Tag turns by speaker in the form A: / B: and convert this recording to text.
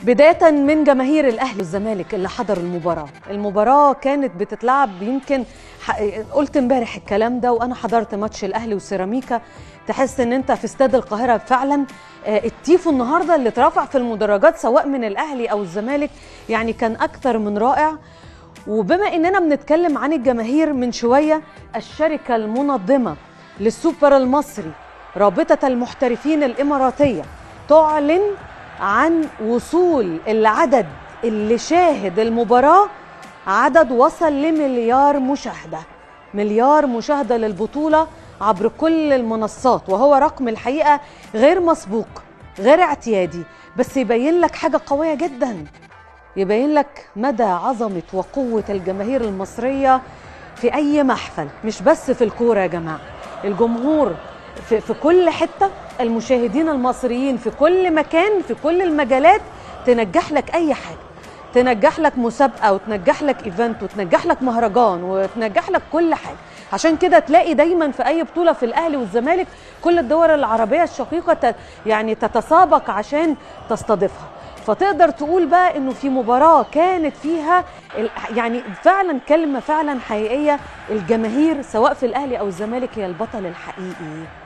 A: بداية من جماهير الأهلي والزمالك اللي حضروا المباراة. المباراة كانت بتتلعب، يمكن قلت امبارح الكلام ده وأنا حضرت ماتش الأهلي وسيراميكا، تحس إن أنت في استاد القاهرة فعلا. التيفو النهاردة اللي اترفع في المدرجات سواء من الأهلي أو الزمالك يعني كان أكثر من رائع. وبما إننا بنتكلم عن الجماهير من شوية، الشركة المنظمة للسوبر المصري رابطة المحترفين الإماراتية تعلن عن وصول العدد اللي شاهد المباراة، عدد وصل لمليار مشاهدة، مليار مشاهدة للبطولة عبر كل المنصات، وهو رقم الحقيقة غير مسبوق غير اعتيادي، بس يبين لك حاجة قوية جدا، يبين لك مدى عظمة وقوة الجماهير المصرية في أي محفل، مش بس في الكورة يا جماعة. الجمهور في كل حتة، المشاهدين المصريين في كل مكان في كل المجالات، تنجح لك أي حاجة، تنجح لك مسابقة وتنجح لك event وتنجح لك مهرجان وتنجح لك كل حاجة. عشان كده تلاقي دايما في أي بطولة في الأهلي والزمالك كل الدول العربية الشقيقة يعني تتسابق عشان تستضيفها. فتقدر تقول بقى إنه في مباراة كانت فيها يعني فعلا كلمة فعلا حقيقية، الجماهير سواء في الأهلي أو الزمالك هي البطل الحقيقي.